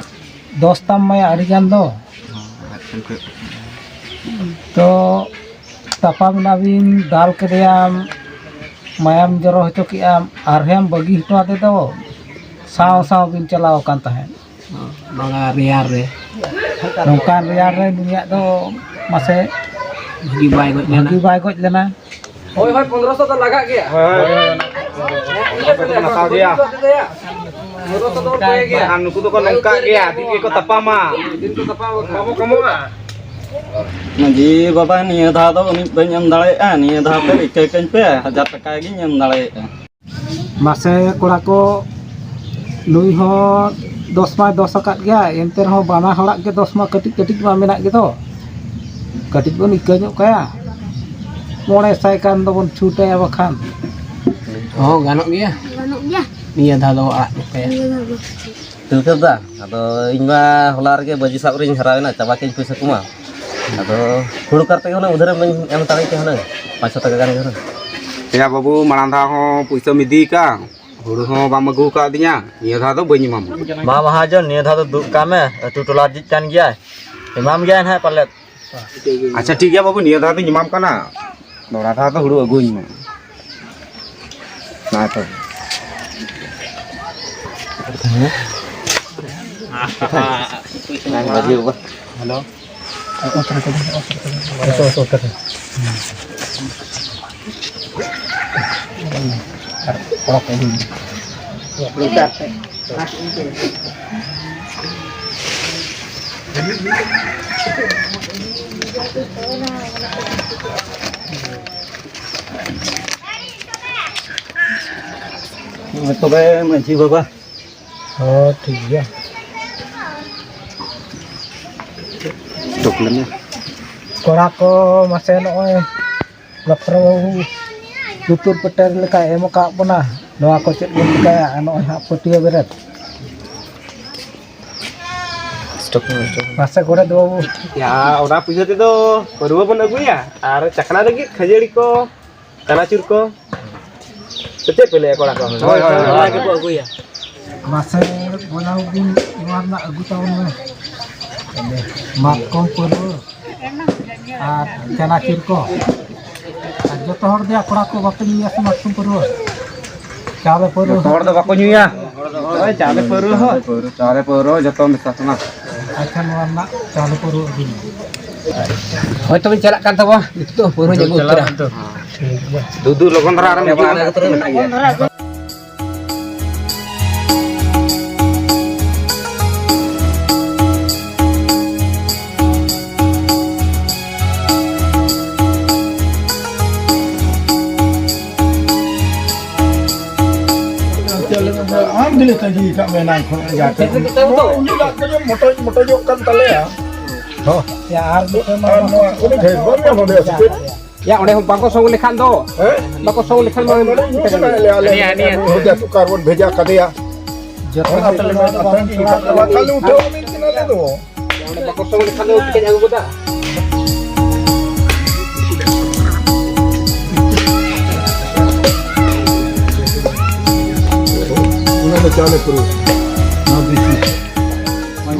ᱫᱚᱥ ᱛᱟᱢ ᱢᱟᱭᱟ ᱟᱹᱰᱤ ᱜᱟᱱ ᱫᱚ᱾ ᱛᱚ, ᱛᱟᱯᱟᱢ ᱮᱱᱟᱵᱤᱱ, ᱫᱟᱞ ᱠᱮᱫᱮᱭᱟᱢ, ᱢᱟᱭᱟᱢ ᱡᱚᱨᱚ ᱦᱚᱪᱚ ᱠᱮᱫᱟᱢ, ᱟᱨᱦᱚᱸᱢ ᱵᱟᱹᱜᱤ ᱦᱚᱴᱚ ᱟᱫᱮ ᱫᱚ᱾ ᱥᱟᱶ ᱥᱟᱶ ᱵᱤᱱ ᱪᱟᱞᱟᱣ ᱟᱠᱟᱱ ᱛᱟᱦᱮᱸᱫ᱾ ᱵᱟᱝᱟ, ᱨᱮᱭᱟᱲ ᱨᱮ᱾ ᱱᱚᱝᱠᱟᱱ ᱨᱮᱭᱟᱲ ᱨᱮ ᱱᱩᱭᱟᱜ ᱫᱚ ᱢᱟᱥᱮ ᱵᱷᱟᱹᱜᱤ ᱵᱟᱭ ᱜᱚᱡ ᱞᱮᱱᱟ᱾ ᱵᱷᱟᱹᱜᱤ ᱵᱟᱭ ᱜᱚᱡ ᱞᱮᱱᱟ᱾ ᱦᱳᱭ, ᱦᱳᱭ, ᱯᱚᱱᱨᱚᱥᱚ ᱫᱚ ᱞᱟᱜᱟᱜ ᱜᱮᱭᱟ᱾ ᱦᱳᱭ, ᱦᱳᱭ, ᱦᱳᱭ, ᱚᱱᱟ ᱯᱚᱱᱨᱚᱥᱚ ᱫᱚ ᱦᱟᱛᱟᱣ ᱜᱮᱭᱟ᱾ ᱯᱚᱱᱨᱚᱥᱚ ᱫᱚ ᱯᱮ ᱜᱮᱭᱟ᱾ ᱟᱨ ᱱᱩᱠᱩ ᱫᱚᱠᱚ ᱱᱚᱝᱠᱟ ᱜᱮᱭᱟ, ᱫᱤᱱ ᱜᱮᱠᱚ ᱛᱟᱯᱟᱢᱟ᱾ ᱫᱤᱱ ᱠᱚ ᱛᱟᱯᱟᱢᱟ᱾ ᱵᱟᱵᱚ ᱠᱚᱢᱚᱜᱼᱟ᱾ ᱢᱟᱹᱡᱷᱤ ᱵᱟᱵᱟ, ᱱᱤᱭᱟᱹ ᱫᱷᱟᱣ ᱫᱚ ᱩᱱᱟᱹᱜ ᱵᱟᱹᱧ ᱮᱢ ᱫᱟᱲᱮᱭᱟᱜᱼᱟ, ᱱᱤᱭᱟᱹ ᱫᱷᱟᱣ ᱯᱮ ᱨᱤᱠᱟᱹ ᱠᱟᱹᱧ ᱯᱮ, ᱦᱟᱡᱟᱨ ᱴᱟᱠᱟ ᱜᱤᱧ ᱮᱢ ᱫᱟᱲᱮᱭᱟᱜᱼᱟ᱾ ᱢᱟᱥᱮ ᱠᱚᱲᱟ ᱠᱚ, ᱱᱩᱭ ᱦᱚᱸ ᱫᱚᱥ ᱢᱟᱭ ᱫᱚᱥ ᱟᱠᱟᱫ ᱜᱮᱭᱟ, ᱮᱱᱛᱮ ᱨᱮᱦᱚᱸ ᱵᱟᱱᱟ ᱦᱚᱲᱟᱜ ᱜᱮ ᱫᱚᱥ ᱢᱟ ᱠᱟᱹᱴᱤᱡ ᱠᱟᱹᱴᱤᱡ ᱢᱟ ᱢᱮᱱᱟᱜ ᱜᱮᱫᱚ᱾ ᱠᱟᱹᱴᱤᱡ ᱵᱚᱱ ᱤᱠᱟᱹ ᱧᱚᱜ ᱠᱟᱭᱟ, ᱢᱚᱬᱮ ᱥᱟᱭ ᱜᱟᱱ ᱫᱚᱵᱚᱱ ᱪᱷᱩᱴᱟᱭᱟ ᱵᱟᱠᱷᱟᱱ᱾ ᱦᱚᱸ, ᱜᱟᱱᱚᱜ ᱜᱮᱭᱟ᱾ ᱜᱟᱱᱚᱜ ᱜᱮᱭᱟ᱾ ᱱᱤᱭᱟᱹ ᱫᱷᱟᱣ ᱫᱚ ᱟᱲᱟᱜ ᱧᱚᱜ ᱠᱟᱭᱟ᱾ ᱱᱤᱭᱟᱹ ᱫᱷᱟᱣ ᱫᱚ᱾ ᱴᱷᱤᱠᱟᱹ ᱫᱟ, ᱟᱫᱚ ᱤᱧ ᱢᱟ ᱦᱚᱞᱟ ᱨᱮᱜᱮ ᱵᱟᱹᱡᱤ ᱥᱟᱵ ᱨᱤᱧ ᱦᱟᱨᱟᱣᱮᱱᱟ, ᱪᱟᱵᱟ ᱠᱮᱫ ᱯᱩᱭᱥᱟᱹ ᱠᱚᱢᱟ᱾ ᱟᱫᱚ ᱦᱩᱲᱩ ᱠᱟᱨ ᱛᱮᱜᱮ ᱦᱩᱱᱟᱹᱝ ᱩᱫᱷᱟᱹᱨᱮᱢ ᱮᱢ ᱦᱟᱛᱟᱲᱤᱧ ᱠᱮᱭᱟ ᱦᱩᱱᱟᱹᱝ, ᱯᱟᱸᱪᱥᱚ ᱴᱟᱠᱟ ᱜᱟᱱ ᱜᱮ ᱦᱩᱱᱟᱹᱝ᱾ ᱮᱭᱟ ᱵᱟᱹᱵᱩ, ᱢᱟᱲᱟᱝ ᱫᱷᱟᱣ ᱦᱚᱸ ᱯᱩᱭᱥᱟᱹᱢ ᱤᱫᱤ ᱠᱟᱜ, ᱦᱩᱲᱩ ᱦᱚᱸ ᱵᱟᱢ ᱟᱹᱜᱩ ᱟᱠᱟᱫᱤᱧᱟ, ᱱᱤᱭᱟᱹ ᱫᱷᱟᱣ ᱫᱚ ᱵᱟᱹᱧ ᱮᱢᱟᱢᱟ᱾ ᱢᱟ ᱢᱟᱦᱟᱡᱚᱱ, ᱱᱤᱭᱟᱹ ᱫᱷᱟᱣ ᱫᱚ ᱫᱩᱜ ᱠᱟᱜ ᱢᱮ, ᱟᱹᱛᱩ ᱴᱚᱞᱟ ᱨᱤᱡᱤᱡ ᱠᱟᱱ ᱜᱮᱭᱟᱭ, ᱮᱢᱟᱢ ᱜᱮᱭᱟᱭ ᱱᱟᱦᱟᱜ ᱯᱟᱞᱮᱫ᱾ ᱟᱪᱪᱷᱟ, ᱴᱷᱤᱠ ᱜᱮᱭᱟ ᱵᱟᱹᱵᱩ, ᱱᱤᱭᱟᱹ ᱫᱷᱟᱣ ᱫᱚᱧ ᱮᱢᱟᱢ ᱠᱟᱱᱟ, ᱫᱚᱦᱲᱟ ᱫᱷᱟᱣ ᱫᱚ ᱦᱩᱲᱩ ᱟᱹᱜᱩᱧ ᱢᱮ᱾ ᱢᱟ ᱛᱚᱵᱮ᱾ ᱢᱟᱹᱡᱷᱤ ᱵᱟᱵᱟ᱾ ᱦᱮᱞᱳ᱾ ᱛᱚᱵᱮ ᱢᱟᱹᱡᱷᱤ ᱵᱟᱵᱟ᱾ ᱦᱚᱸ, ᱴᱷᱤᱠ ᱜᱮᱭᱟ᱾ ᱠᱚᱲᱟ ᱠᱚ ᱢᱟᱥᱮ ᱱᱚᱜᱼᱚᱭ ᱞᱚᱠᱷᱚᱱ ᱵᱟᱹᱵᱩ ᱞᱩᱛᱩᱨ ᱯᱮᱴᱮᱨ ᱞᱮᱠᱟ ᱮᱢ ᱟᱠᱟᱫ ᱵᱚᱱᱟ᱾ ᱱᱚᱣᱟ ᱠᱚ ᱪᱮᱫ ᱵᱚᱱ ᱪᱤᱠᱟᱹᱭᱟ? ᱟᱨ ᱱᱚᱜᱼᱚᱭ ᱦᱟᱸᱜ ᱯᱟᱹᱴᱭᱟᱹ ᱵᱮᱨᱮᱫ᱾ ᱢᱟᱥᱮ ᱜᱚᱰᱮᱛ ᱵᱟᱹᱵᱩ᱾ ᱭᱟ, ᱚᱱᱟ ᱯᱩᱭᱥᱟᱹ ᱛᱮᱫᱚ ᱯᱟᱹᱨᱣᱟᱹ ᱵᱚᱱ ᱟᱹᱜᱩᱭᱟ ᱟᱨ ᱪᱟᱠᱷᱱᱟ ᱞᱟᱹᱜᱤᱫ ᱠᱷᱟᱹᱡᱟᱹᱲᱤ ᱠᱚ, ᱪᱟᱱᱟᱪᱩᱨ ᱠᱚ᱾ ᱥᱮ ᱪᱮᱫ ᱯᱮ ᱞᱟᱹᱭᱟ ᱠᱚᱲᱟ ᱠᱚ? ᱦᱳᱭ, ᱦᱳᱭ, ᱦᱳᱭ᱾ ᱚᱱᱟ ᱜᱮᱵᱚ ᱟᱹᱜᱩᱭᱟ᱾ ᱢᱟᱥᱮ ᱵᱚᱭᱦᱟ ᱵᱤᱱ ᱱᱚᱣᱟ ᱨᱮᱱᱟᱜ ᱟᱹᱜᱩ ᱛᱟᱵᱚᱱ ᱢᱮ᱾ ᱢᱟᱛᱠᱚᱢ ᱯᱟᱹᱨᱣᱟᱹ ᱟᱨ ᱪᱟᱱᱟᱪᱩᱨ ᱠᱚ᱾ ᱟᱨ ᱡᱚᱛᱚ ᱦᱚᱲ ᱜᱮ ᱠᱚᱲᱟ ᱠᱚ ᱵᱟᱯᱮ ᱧᱩᱭᱟ ᱥᱮ ᱢᱟᱛᱠᱚᱢ ᱯᱟᱹᱨᱣᱟᱹ? ᱪᱟᱣᱞᱮ ᱯᱟᱹᱨᱣᱟᱹ ᱡᱚᱛᱚ ᱦᱚᱸ᱾ ᱦᱚᱲ ᱫᱚ ᱵᱟᱠᱚ ᱧᱩᱭᱟ᱾ ᱦᱳᱭ, ᱪᱟᱣᱞᱮ ᱯᱟᱹᱨᱣᱟᱹ ᱦᱚᱸ᱾ ᱪᱟᱣᱞᱮ ᱯᱟᱹᱣᱨᱟᱹ ᱡᱚᱛᱚ ᱢᱮᱥᱟ ᱠᱟᱱᱟ᱾ ᱟᱪᱪᱷᱟ, ᱱᱚᱣᱟ ᱨᱮᱱᱟᱜ ᱪᱟᱣᱞᱮ ᱯᱟᱹᱣᱨᱟᱹ ᱟᱹᱜᱩᱭ ᱢᱮ᱾ ᱦᱳᱭ, ᱛᱚᱵᱮ ᱪᱟᱞᱟᱜ ᱠᱟᱱ ᱛᱟᱵᱚᱱᱟ ᱱᱤᱛᱚᱜ ᱫᱚ ᱯᱟᱹᱣᱨᱟᱹ ᱟᱹᱜᱩ ᱩᱛᱟᱹᱨᱟ᱾ ᱴᱷᱤᱠ ᱜᱮᱭᱟ᱾ ᱫᱩᱫᱩ, ᱞᱚᱜᱚᱱ ᱫᱷᱟᱨᱟ ᱟᱨᱮᱢ ᱦᱤᱡᱩᱜᱼᱟ᱾ ᱤᱧ ᱞᱮ ᱛᱟᱺᱜᱤ ᱟᱠᱟᱫ ᱢᱮ ᱮᱱᱟᱝ ᱠᱷᱚᱱ ᱜᱮ᱾ ᱱᱚᱜᱼᱚᱭ ᱤᱧ ᱫᱟᱜ ᱠᱚ ᱡᱚᱢ ᱢᱚᱴᱚᱡ, ᱢᱚᱴᱚᱡᱚᱜ ᱠᱟᱱ ᱛᱟᱞᱮᱭᱟ᱾ ᱦᱚᱸ᱾ ᱭᱟ, ᱟᱨ ᱢᱤᱫᱴᱮᱱ ᱢᱟ ᱟᱨ ᱱᱚᱣᱟ ᱩᱱᱤ ᱰᱷᱮᱨ ᱵᱟᱢ ᱧᱟᱢ ᱦᱚᱫᱮᱭᱟ ᱥᱮ ᱪᱮᱫ? ᱭᱟ, ᱚᱸᱰᱮ ᱦᱚᱸ ᱵᱟᱠᱚ ᱥᱚᱝ ᱞᱮᱠᱷᱟᱱ ᱫᱚ᱾ ᱦᱮᱸ? ᱵᱟᱠᱚ ᱥᱚᱝ ᱞᱮᱠᱷᱟᱱ ᱢᱟ ᱱᱚᱰᱮ ᱧᱩ ᱥᱟᱱᱟᱭᱮᱫ ᱞᱮᱭᱟ ᱟᱞᱮ᱾ ᱦᱟᱹᱱᱤᱭᱟ, ᱦᱟᱹᱱᱤᱭᱟ᱾ ᱦᱚᱫᱮ ᱥᱩᱠᱟᱨ ᱵᱚᱱ ᱵᱷᱮᱡᱟ ᱠᱟᱫᱮᱭᱟ᱾ ᱡᱚᱛᱚ ᱚᱱᱟ ᱛᱮᱞᱮ ᱢᱮᱱ ᱟᱛᱟᱝ ᱠᱤ ᱠᱟᱜ ᱠᱚᱣᱟ, ᱠᱷᱟᱹᱞᱤ ᱩᱴᱷᱟᱹᱣ ᱟᱹᱞᱤᱧ ᱠᱟᱱᱟ ᱟᱞᱮ ᱫᱚ᱾ ᱚᱸᱰᱮ ᱵᱟᱠᱚ ᱥᱚᱝ ᱞᱮᱠᱷᱟᱱ ᱫᱚ ᱪᱤᱠᱟᱹᱧ ᱟᱹᱜᱩ ᱜᱚᱫᱟ? ᱚᱱᱟ ᱫᱚ ᱪᱟᱣᱞᱮ ᱯᱩᱨᱟᱹ᱾ ᱱᱚᱣᱟ ᱫᱮᱥᱤ᱾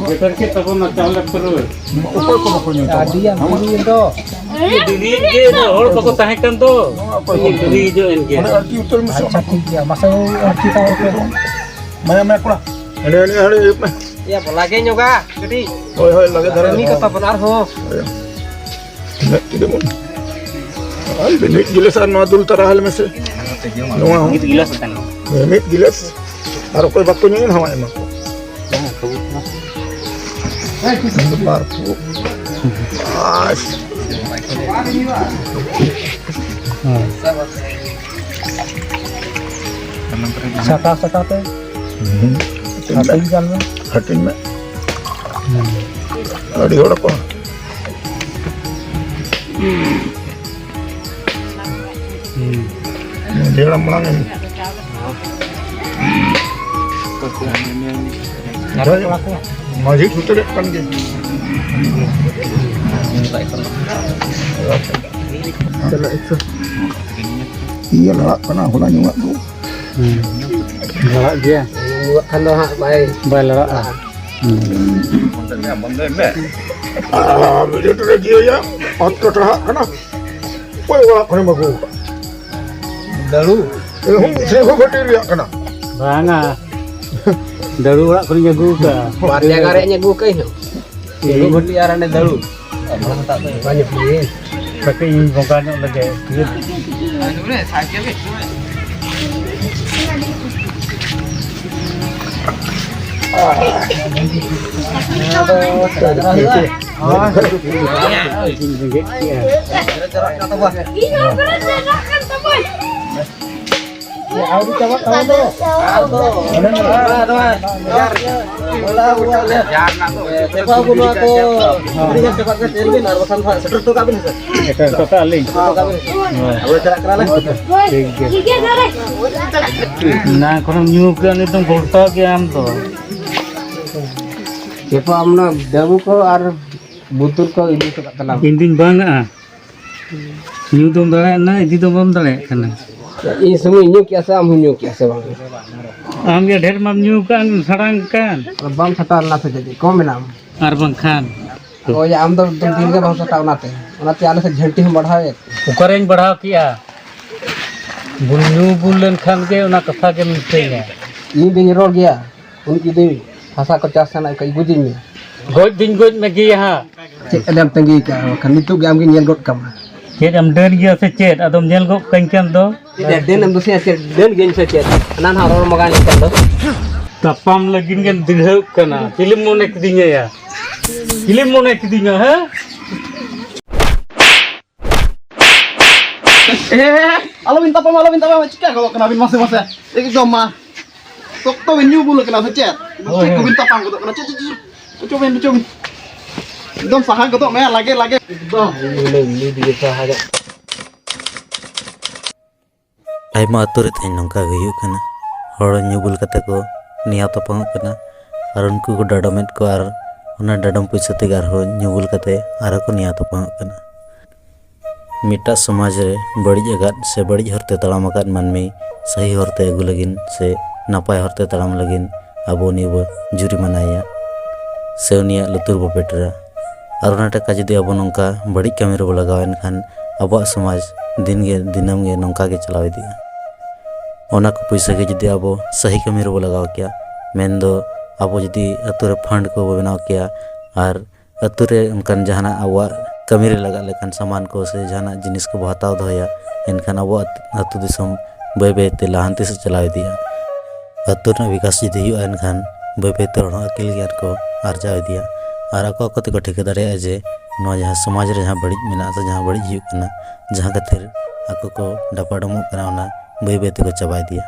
ᱥᱮᱴᱮᱨ ᱠᱮᱫ ᱛᱟᱵᱚᱱᱟ ᱪᱟᱣᱞᱮ ᱯᱩᱨᱟᱹ᱾ ᱚᱠᱚᱭ ᱠᱚ ᱵᱟᱠᱚ ᱧᱩ ᱛᱟᱵᱚᱱᱟ? ᱟᱹᱰᱤ ᱟᱢ ᱫᱚ᱾ ᱫᱤᱱᱤ ᱜᱮ ᱦᱚᱲ ᱵᱟᱠᱚ ᱛᱟᱦᱮᱸ ᱠᱟᱱ ᱫᱚ᱾ ᱱᱚᱣᱟ ᱚᱠᱚᱭ ᱠᱚ ᱰᱩᱵᱤ ᱦᱤᱡᱩᱜ ᱮᱱ ᱜᱮ᱾ ᱚᱸᱰᱮ ᱟᱹᱲᱛᱤ ᱩᱛᱟᱹᱨ ᱢᱮᱥᱮ᱾ ᱟᱪᱪᱷᱟ, ᱴᱷᱤᱠ ᱜᱮᱭᱟ᱾ ᱢᱟᱥᱮ ᱟᱹᱲᱛᱤ ᱛᱟᱵᱚᱱ ᱯᱮ᱾ ᱢᱟᱭᱟ, ᱢᱟᱭᱟ, ᱠᱚᱲᱟ᱾ ᱦᱟᱸᱰᱮ, ᱦᱟᱸᱰᱮ, ᱦᱟᱸᱰᱮ ᱤᱭᱟᱹ ᱢᱮ᱾ ᱭᱟ, ᱞᱟᱜᱮ ᱧᱚᱜᱟ ᱠᱟᱹᱴᱤᱡ᱾ ᱦᱳᱭ, ᱦᱳᱭ, ᱞᱟᱜᱮ ᱫᱷᱟᱨᱟ ᱠᱟᱹᱢᱤ ᱠᱚ ᱧᱚᱜ᱾ ᱛᱟᱵᱚᱱ ᱟᱨᱦᱚᱸ᱾ ᱦᱳᱭ᱾ ᱛᱤᱱᱟᱹᱜ ᱠᱤᱞᱳ ᱵᱚᱱ? ᱟᱨ ᱢᱤᱫ ᱜᱤᱞᱟᱹᱥ ᱟᱨ ᱱᱚᱣᱟ ᱫᱩᱞ ᱛᱟᱨᱟ ᱟᱞᱮ ᱢᱮᱥᱮ᱾ ᱱᱚᱣᱟ ᱦᱚᱸ᱾ ᱢᱤᱫ ᱜᱤᱞᱟᱹᱥ ᱟᱠᱟᱱ᱾ ᱦᱮᱸ, ᱢᱤᱫ ᱜᱤᱞᱟᱹᱥ᱾ ᱟᱨ ᱚᱠᱚᱭ ᱵᱟᱠᱚ ᱧᱩᱭᱟ, ᱱᱟᱣᱟ ᱮᱢᱟ ᱠᱚ᱾ ᱵᱟᱨ ᱯᱷᱩ-, ᱟᱨ ᱦᱮᱸ᱾ ᱥᱟᱴᱟ ᱥᱟᱴᱟ ᱛᱮ ᱦᱩᱸ᱾ ᱦᱟᱹᱴᱤᱧ ᱜᱟᱱ ᱢᱮ᱾ ᱦᱟᱹᱴᱤᱧ ᱢᱮ᱾ ᱦᱩᱸ᱾ ᱟᱹᱰᱤ ᱦᱚᱲ ᱠᱚ᱾ ᱦᱩᱸ᱾ ᱢᱟᱹᱡᱷᱤ ᱦᱟᱲᱟᱢ ᱢᱟᱲᱟᱝ ᱮᱢ᱾ ᱢᱟᱹᱡᱷᱤ ᱥᱩᱛᱨᱮᱫ ᱠᱟᱱ ᱜᱮ᱾ ᱤᱭᱟᱹ ᱞᱟᱲᱟᱜ ᱠᱟᱱᱟ, ᱦᱚᱞᱟ ᱧᱩᱣᱟᱜ ᱫᱚ᱾ ᱦᱩᱸ᱾ ᱞᱟᱲᱟᱜ ᱜᱮᱭᱟ᱾ ᱧᱩᱣᱟᱜ ᱠᱷᱟᱱ ᱫᱚ ᱦᱟᱸᱜ ᱵᱟᱭ ᱵᱟᱭ ᱞᱟᱲᱟᱜᱼᱟ᱾ ᱦᱩᱸ᱾ ᱟᱨ ᱵᱷᱤᱰᱤᱭᱳ ᱴᱩᱰᱮ ᱡᱤᱭᱟᱹᱭᱟ, ᱚᱛ ᱠᱚ ᱴᱟᱨᱦᱟᱜ ᱠᱟᱱᱟ᱾ ᱚᱠᱚᱭ ᱚᱲᱟᱜ ᱠᱷᱚᱱᱮᱢ ᱟᱹᱜᱩ ᱟᱠᱟᱫ? ᱫᱟᱹᱲᱩ᱾ ᱮ, ᱦᱩᱸ, ᱥᱮ ᱦᱚᱸ ᱵᱷᱟᱹᱴᱤ ᱨᱮᱭᱟᱜ ᱠᱟᱱᱟ᱾ ᱵᱟᱝᱟ᱾ ᱫᱟᱹᱲᱩ ᱚᱲᱟᱜ ᱠᱷᱚᱱᱤᱧ ᱟᱹᱜᱩ ᱟᱠᱟᱫᱼᱟ᱾ ᱵᱟᱨ ᱡᱟᱭᱜᱟ ᱨᱮᱭᱟᱜ ᱤᱧ ᱟᱹᱜᱩ ᱟᱠᱟᱫ ᱤᱧ ᱦᱚᱸ᱾ ᱴᱷᱤᱠ᱾ ᱫᱟᱹᱲᱩ ᱵᱷᱟᱹᱴᱤ ᱟᱨ ᱦᱟᱱᱮ ᱫᱟᱹᱲᱩ᱾ ᱵᱟᱝ ᱧᱚᱜ ᱯᱮ᱾ ᱠᱟᱹᱴᱤᱡ ᱤᱧ ᱵᱚᱸᱜᱟ ᱧᱚᱜ ᱞᱮᱜᱮ᱾ ᱟᱹᱣᱨᱤ ᱪᱟᱵᱟᱜ ᱛᱟᱵᱚᱱ ᱫᱚ᱾ ᱟᱫᱚ ᱱᱚᱣᱟ, ᱱᱚᱣᱟ, ᱱᱚᱣᱟ, ᱱᱚᱣᱟ ᱠᱚ ᱟᱹᱰᱤ ᱜᱟᱱ ᱪᱟᱵᱟᱜ ᱠᱟᱱᱟ, ᱧᱮᱞ ᱵᱤᱱ ᱟᱨ ᱵᱟᱠᱷᱟᱱ ᱫᱚ ᱦᱟᱸᱜ ᱥᱮᱴᱮᱨ ᱦᱚᱴᱚ ᱠᱟᱜ ᱵᱤᱱ ᱥᱮ᱾ ᱥᱮᱴᱮᱨ ᱦᱚᱴᱚ ᱠᱟᱜ ᱞᱤᱧ᱾ ᱦᱚᱴᱚ ᱠᱟᱜ ᱵᱤᱱ᱾ ᱦᱳᱭ᱾ ᱟᱵᱚ ᱪᱟᱞᱟᱜ ᱠᱟᱱᱟᱞᱮ᱾ ᱴᱷᱤᱠ ᱜᱮᱭᱟ᱾ ᱮᱱᱟᱝ ᱠᱷᱚᱱᱮᱢ ᱧᱩ ᱠᱟᱜᱼᱟ, ᱱᱤᱛᱚᱝ ᱜᱷᱚᱞᱴᱟᱣ ᱠᱮᱜ ᱟᱢ ᱫᱚ᱾ ᱪᱮᱯᱟ ᱟᱢ ᱚᱱᱟ ᱵᱟᱹᱵᱩ ᱠᱚ ᱟᱨ ᱵᱩᱛᱩᱨ ᱠᱚ ᱤᱫᱤ ᱦᱚᱴᱚ ᱠᱟᱜ ᱛᱟᱞᱟᱝ᱾ ᱤᱧ ᱫᱩᱧ ᱵᱟᱝᱟᱜᱼᱟ᱾ ᱧᱩ ᱫᱚᱢ ᱫᱟᱲᱮᱭᱟᱜ ᱠᱟᱱᱟ, ᱤᱫᱤ ᱫᱚ ᱵᱟᱢ ᱫᱟᱲᱮᱭᱟᱜ ᱠᱟᱱᱟ᱾ ᱤᱧ ᱥᱩᱢᱩᱝ ᱤᱧ ᱧᱩ ᱠᱮᱜᱼᱟ ᱥᱮ ᱟᱢ ᱦᱚᱸᱢ ᱧᱩ ᱠᱮᱜᱼᱟ ᱥᱮ ᱵᱟᱝ? ᱟᱢ ᱜᱮ ᱰᱷᱮᱨ ᱢᱟᱢ ᱧᱩ ᱠᱟᱱ, ᱥᱟᱲᱟᱝ ᱠᱟᱱ᱾ ᱟᱫᱚ ᱵᱟᱢ ᱥᱟᱴᱟᱣ ᱞᱮᱱᱟ ᱥᱮ ᱪᱮᱫ? ᱠᱚᱢ ᱮᱱᱟᱢ᱾ ᱟᱨ ᱵᱟᱝᱠᱷᱟᱱ? ᱦᱳᱭ, ᱟᱢ ᱫᱚ ᱫᱤᱱ ᱜᱮ ᱵᱟᱢ ᱥᱟᱴᱟᱣ ᱚᱱᱟᱛᱮ᱾ ᱚᱱᱟᱛᱮ ᱟᱞᱮ ᱥᱮᱫ ᱡᱷᱟᱹᱱᱴᱤ ᱦᱚᱸ ᱵᱟᱲᱦᱟᱣᱮᱫ᱾ ᱚᱠᱟᱨᱮᱧ ᱵᱟᱲᱦᱟᱣ ᱠᱮᱜᱼᱟ? ᱵᱩᱞ, ᱧᱩ ᱵᱩᱞ ᱞᱮᱱᱠᱷᱟᱱ ᱜᱮ ᱚᱱᱟ ᱠᱟᱛᱷᱟ ᱜᱮᱢ ᱢᱤᱛᱟᱹᱧᱟ᱾ ᱤᱧ ᱫᱩᱧ ᱨᱚᱲ ᱜᱮᱭᱟ᱾ ᱩᱱᱤ ᱡᱩᱫᱤ ᱦᱟᱥᱟ ᱠᱚ ᱪᱟᱥ ᱥᱟᱱᱟᱭᱮᱫ ᱠᱷᱟᱡ, ᱵᱩᱡᱽ ᱤᱧ ᱢᱮ᱾ ᱜᱚᱡ ᱫᱩᱧ ᱜᱚᱡ ᱢᱮᱜᱮᱭᱟ ᱦᱟᱸᱜ᱾ ᱪᱮᱫ ᱮᱢ ᱛᱟᱺᱜᱤ ᱠᱟᱜᱼᱟ? ᱵᱟᱠᱷᱟᱱ ᱱᱤᱛᱚᱜ ᱜᱮ ᱟᱢᱜᱤᱧ ᱧᱮᱞ ᱜᱚᱫ ᱠᱟᱢᱟ᱾ ᱪᱮᱫ ᱮᱢ ᱰᱟᱹᱱ ᱜᱮᱭᱟ ᱥᱮ ᱪᱮᱫ? ᱟᱫᱚᱢ ᱧᱮᱞ ᱜᱚᱫ ᱠᱟᱹᱧ ᱠᱷᱟᱱ ᱫᱚ᱾ ᱪᱮᱫ ᱰᱟᱹᱱ ᱮᱢ ᱫᱳᱥᱮᱭᱟ? ᱪᱮᱫ ᱰᱟᱹᱱ ᱜᱤᱭᱟᱹᱧ ᱥᱮ ᱪᱮᱫ? ᱦᱟᱱᱟ ᱱᱟᱦᱟᱜ ᱨᱚᱲ ᱢᱟᱜᱟᱧ ᱠᱟᱱ ᱫᱚ᱾ ᱛᱟᱯᱟᱢ ᱞᱟᱹᱜᱤᱫ ᱜᱮᱢ ᱫᱤᱲᱦᱟᱹᱜ ᱠᱟᱱᱟ᱾ ᱪᱤᱞᱤᱢ ᱢᱚᱱᱮ ᱠᱤᱫᱤᱧᱟ ᱭᱟ? ᱪᱤᱞᱤᱢ ᱢᱚᱱᱮ ᱠᱤᱫᱤᱧᱟ, ᱦᱮᱸ? ᱮ, ᱟᱞᱚᱵᱤᱱ ᱛᱟᱯᱟᱢᱟ, ᱟᱞᱚᱵᱤᱱ ᱛᱟᱯᱟᱢᱟ᱾ ᱪᱤᱠᱟ ᱜᱚᱫᱚᱜ ᱠᱟᱱᱟ ᱵᱤᱱ ᱢᱟᱥᱮ ᱢᱟᱥᱮ? ᱮᱠᱫᱚᱢ ᱢᱟ᱾ ᱥᱚᱠᱛᱚ ᱵᱤᱱ ᱧᱩ ᱵᱩᱞ ᱠᱟᱱᱟ ᱥᱮ ᱪᱮᱫ? ᱦᱳᱭ, ᱪᱮᱫ ᱦᱳᱭ᱾ ᱠᱚᱵᱤᱱ ᱛᱟᱯᱟᱢ ᱜᱚᱫᱚᱜ ᱠᱟᱱᱟ? ᱪᱮᱫ, ᱪᱮᱫ, ᱪᱮᱫ? ᱚᱪᱚᱜ ᱵᱤᱱ, ᱚᱪᱚᱜ ᱵᱤᱱ᱾ ᱮᱠᱫᱚᱢ ᱥᱟᱦᱟ ᱜᱚᱫᱚᱜ ᱢᱮ, ᱞᱟᱜᱮ, ᱞᱟᱜᱮ᱾ ᱮᱠᱫᱚᱢ᱾ ᱟᱭᱢᱟ ᱟᱹᱛᱩ ᱨᱮ ᱛᱮᱦᱮᱧ ᱱᱚᱝᱠᱟ ᱜᱮ ᱦᱩᱭᱩᱜ ᱠᱟᱱᱟ᱾ ᱦᱚᱲ ᱧᱩ ᱵᱩᱞ ᱠᱟᱛᱮ ᱠᱚ ᱱᱮᱭᱟᱣ ᱛᱟᱯᱟᱢᱚᱜ ᱠᱟᱱᱟ ᱟᱨ ᱩᱱᱠᱩ ᱠᱚ ᱰᱟᱰᱚᱢᱮᱫ ᱠᱚᱣᱟ ᱟᱨ ᱚᱱᱟ ᱰᱟᱰᱚᱢ ᱯᱚᱭᱥᱟ ᱛᱮᱜᱮ ᱟᱨᱦᱚᱸ ᱧᱩ ᱵᱩᱞ ᱠᱟᱛᱮ ᱟᱨᱦᱚᱸ ᱠᱚ ᱱᱮᱭᱟᱣ ᱛᱟᱯᱟᱢᱚᱜ ᱠᱟᱱᱟ᱾ ᱢᱤᱫᱴᱟᱜ ᱥᱚᱢᱟᱡᱽ ᱨᱮ ᱵᱟᱹᱲᱤᱡ ᱟᱠᱟᱫ ᱥᱮ ᱵᱟᱹᱲᱤᱡ ᱦᱚᱨᱛᱮ ᱛᱟᱲᱟᱢ ᱟᱠᱟᱫ ᱢᱟᱹᱱᱢᱤ ᱥᱟᱹᱦᱤ ᱦᱚᱨᱛᱮ ᱟᱹᱜᱩ ᱞᱟᱹᱜᱤᱫ ᱥᱮ ᱱᱟᱯᱟᱭ ᱦᱚᱨᱛᱮ ᱛᱟᱲᱟᱢ ᱞᱟᱹᱜᱤᱫ ᱟᱵᱚ ᱩᱱᱤ ᱵᱚ ᱡᱩᱨᱤᱢᱟᱱᱟᱭᱮᱭᱟ ᱥᱮ ᱩᱱᱤᱭᱟᱜ ᱞᱩᱛᱩᱨ ᱵᱚ ᱯᱮᱴᱮᱨᱟ᱾ ᱟᱨ ᱚᱱᱟ ᱴᱟᱠᱟ ᱡᱩᱫᱤ ᱟᱵᱚ ᱱᱚᱝᱠᱟ ᱵᱟᱹᱲᱤᱡ ᱠᱟᱹᱢᱤ ᱨᱮᱵᱚ ᱞᱟᱜᱟᱣ ᱮᱱᱠᱷᱟᱱ ᱟᱵᱚᱣᱟᱜ ᱥᱚᱢᱟᱡᱽ ᱫᱤᱱ ᱜᱮ ᱫᱤᱱᱟᱹᱢ ᱜᱮ ᱱᱚᱝᱠᱟ ᱜᱮ ᱪᱟᱞᱟᱣ ᱤᱫᱤᱜᱼᱟ᱾ ᱚᱱᱟ ᱠᱚ ᱯᱩᱭᱥᱟᱹ ᱜᱮ ᱡᱩᱫᱤ ᱟᱵᱚ ᱥᱟᱹᱦᱤ ᱠᱟᱹᱢᱤ ᱨᱮᱵᱚ ᱞᱟᱜᱟᱣ ᱠᱮᱭᱟ, ᱢᱮᱱᱫᱚ ᱟᱵᱚ ᱡᱩᱫᱤ ᱟᱹᱛᱩ ᱨᱮ ᱯᱷᱟᱱᱰ ᱠᱚᱵᱚ ᱵᱮᱱᱟᱣ ᱠᱮᱭᱟ ᱟᱨ ᱟᱹᱛᱩ ᱨᱮ ᱚᱱᱠᱟᱱ ᱡᱟᱦᱟᱱᱟᱜ ᱟᱵᱚᱣᱟᱜ ᱠᱟᱹᱢᱤ ᱨᱮ ᱞᱟᱜᱟᱜ ᱞᱮᱠᱟᱱ ᱥᱟᱢᱟᱱ ᱠᱚ ᱥᱮ ᱡᱟᱦᱟᱱᱟᱜ ᱡᱤᱱᱤᱥ ᱠᱚᱵᱚ ᱦᱟᱛᱟᱣ ᱫᱚᱦᱚᱭᱟ, ᱮᱱᱠᱷᱟᱱ ᱟᱵᱚᱣᱟᱜ ᱟᱹᱛᱩ ᱫᱤᱥᱚᱢ ᱵᱟᱹᱭ ᱵᱟᱹᱭ ᱛᱮ ᱞᱟᱦᱟᱱᱛᱤ ᱥᱮᱫ ᱪᱟᱞᱟᱣ ᱤᱫᱤᱜᱼᱟ᱾ ᱟᱹᱛᱩ ᱨᱮᱱᱟᱜ ᱵᱤᱠᱟᱥ ᱡᱩᱫᱤ ᱦᱩᱭᱩᱜᱼᱟ, ᱮᱱᱠᱷᱟᱱ ᱵᱟᱹᱭ ᱵᱟᱹᱭ ᱛᱮ ᱦᱚᱲ ᱦᱚᱸ ᱟᱹᱠᱤᱞ ᱜᱮᱭᱟᱱ ᱠᱚ ᱟᱨᱡᱟᱣ ᱤᱫᱤᱭᱟ ᱟᱨ ᱟᱠᱚ ᱟᱠᱚ ᱛᱮᱠᱚ ᱴᱷᱤᱠᱟᱹ ᱫᱟᱲᱮᱭᱟᱜᱼᱟ ᱡᱮ ᱱᱚᱣᱟ ᱡᱟᱦᱟᱸ ᱥᱚᱢᱟᱡᱽ ᱨᱮ ᱡᱟᱦᱟᱸ ᱵᱟᱹᱲᱤᱡ ᱢᱮᱱᱟᱜᱼᱟ ᱥᱮ ᱡᱟᱦᱟᱸ ᱵᱟᱹᱲᱤᱡ ᱦᱩᱭᱩᱜ ᱠᱟᱱᱟ, ᱡᱟᱦᱟᱸ ᱠᱷᱟᱹᱛᱤᱨ ᱟᱠᱚ ᱠᱚ ᱰᱟᱯᱟᱰᱚᱢᱚᱜ ᱠᱟᱱᱟ, ᱚᱱᱟ ᱵᱟᱹᱭ ᱵᱟᱹᱭ ᱛᱮᱠᱚ ᱪᱟᱵᱟ ᱤᱫᱤᱭᱟ᱾